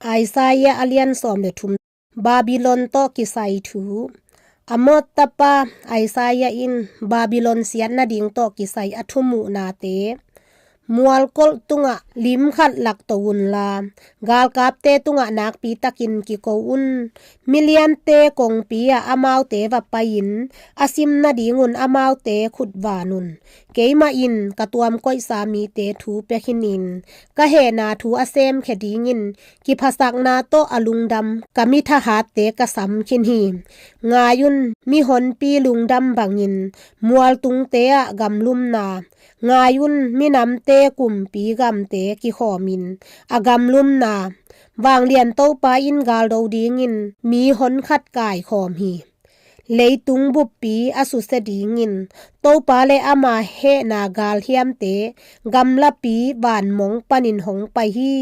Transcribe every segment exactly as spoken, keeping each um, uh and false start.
Isaiah a lian sawm le thum. Babylon tawh kisai thu. Amoz tapa Isaiah in Babylon siat nading tawh kisai a thumuhnate. Mualkolh tungah lim khat lakto unla, galkapte tungah nakpitakin kiko un. Miliante kongpi ah amaute va pai-in, a sim nadingun amaute khut van un. Keimah in ka tuamkoihsa mite thu pia khinin, ka hehna thu a semkhia dingin kiphasakna tawh a lungdam ka mi thahatte ka sam khin hi. Ngai un, mihonpi lungdam bangin mualtungte ah gamlumna. Ngai un, minamte kumpi gamte kikhawmin a gamlumna. Vanglian Topa in galdo dingin mi honkhat kaikhawm hi. Leitung buppi a susia dingin Topa le ama hehna galhiamte gamlapi vanmong panin hong pai hi.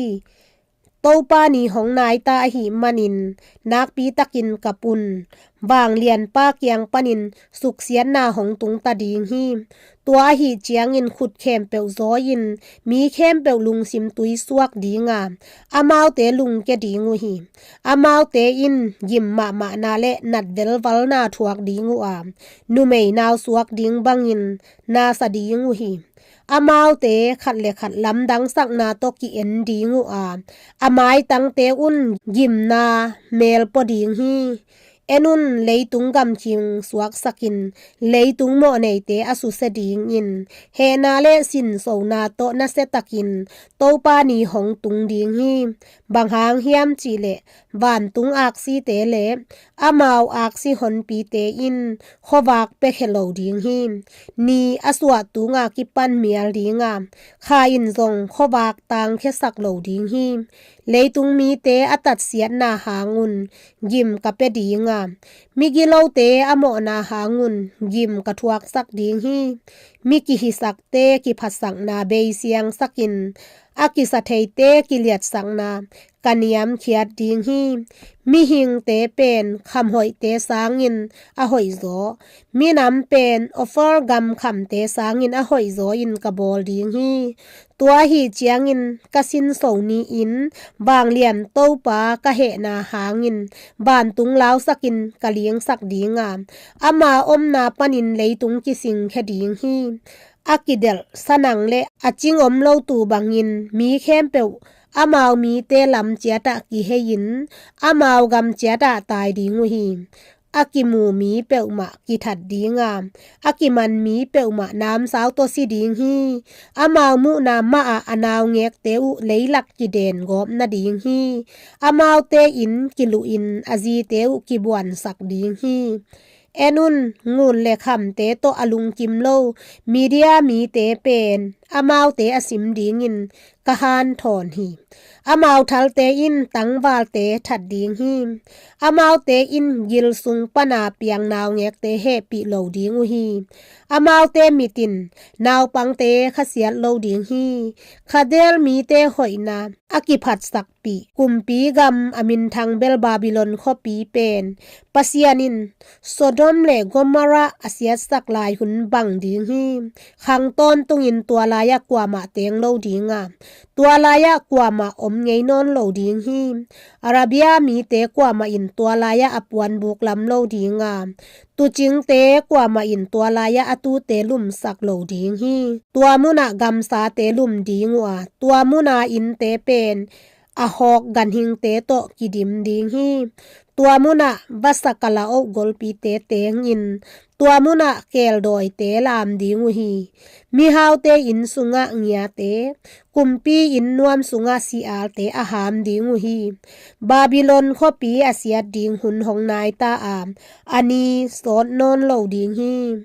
Topa ni hong naita ahih manin nakpitakin kap un. Vanglianpa kiang panin suksiatna hong tungta ding hi. Tua ahih ciangin khut khempeuh zawi-in mi khempeuh lungsim tuisuak dinga, amaute lungkia ding uh hi. Amaute in gim mahmahna le nat velvalna thuak ding uh a, numei nau suak ding bangin nasa ding uh hi. Amaute khat le khat lamdangsakna tawh ki-en ding uh a, a maitangte un gimna melpua ding hi. En un, leitung gamkhing suaksakin leitung mawhneite a susia dingin hehna le sinsona tawh nasiatakin Topa ni hong tung ding hi. Bang hang hiam cihleh vantung aksite le amau aksi honpite in khuavak piakhia lo ding hi. Ni a suah tunga kipan mial dinga, kha in zong khuavak tangkhiasak lo ding hi. Leitung mite a tatsiatna hangun gim ka pia dinga, migilote a mawhna hangun gim ka thuaksak ding hi. Mi kihisakte kiphatsakna beisiangsakin, a kisatheite kiliatsakna ka niamkhiat ding hi. Mihingte pen khamhoihte sangin a hoihzaw, minam pen Ophir gam khamte sangin a hoihzaw in ka bawl ding hi. Tua ahih ciangin ka sinso ni-in vanglian Topa ka hehna hangin vantung lausakin ka lingsak dinga, ama omna panin leitung kisingkhia ding hi. A kidelh sanang le a cing om lo tu bangin mi khempeuh amau mite lam ciatah kihei-in amau gam ciatah tai ding uh hi. A kimu mi peuhmah kithat dinga, a kiman mi peuhmah namsau tawh si ding hi. Amau muhna mahah a naungekte uh leilak kiden gawp nading hi. Amaute in kiluhin a zite uh kibuansak ding hi. En un, ngun le khamte tawh a lungkim lo Media mite pen amaute a sim dingin ka hanthawn hi. Amau thalte in tangvalte that ding hi. Amaute in gil sung pana piang naungekte hehpih lo ding uh hi. Amaute mit in naupangte khasiat lo ding hi. Khadel mite hoihna a kiphatsakpih kumpi gam a minthang bel Babylon khuapi pen Pasian in Sodom le Gomorrah a siatsak lai hun bang ding hi. Khang tawntungin tua lai-ah kuamah teng lo dinga, tua lai-ah kuamah om ngei nawn lo ding hi. Arabia mite kuamah in tua lai-ah a puanbuk lam lo dinga, tuucingte kuamah in tua lai-ah a tuute lumsak lo ding hi. Tua munah gamsate lum ding uh a, tua muna innte pen a hawk ganhingte tawh kidim ding hi. Tua munah vasa kalaoh golpite tengin, tua munah keeldawite lam ding uh hi. Mihaute inn sungah ngiate, kumpi inn nuam sungah sialte a ham ding uh hi. Babylon khuapi a siat ding hun hong naita a, a ni sawt nawn lo ding hi.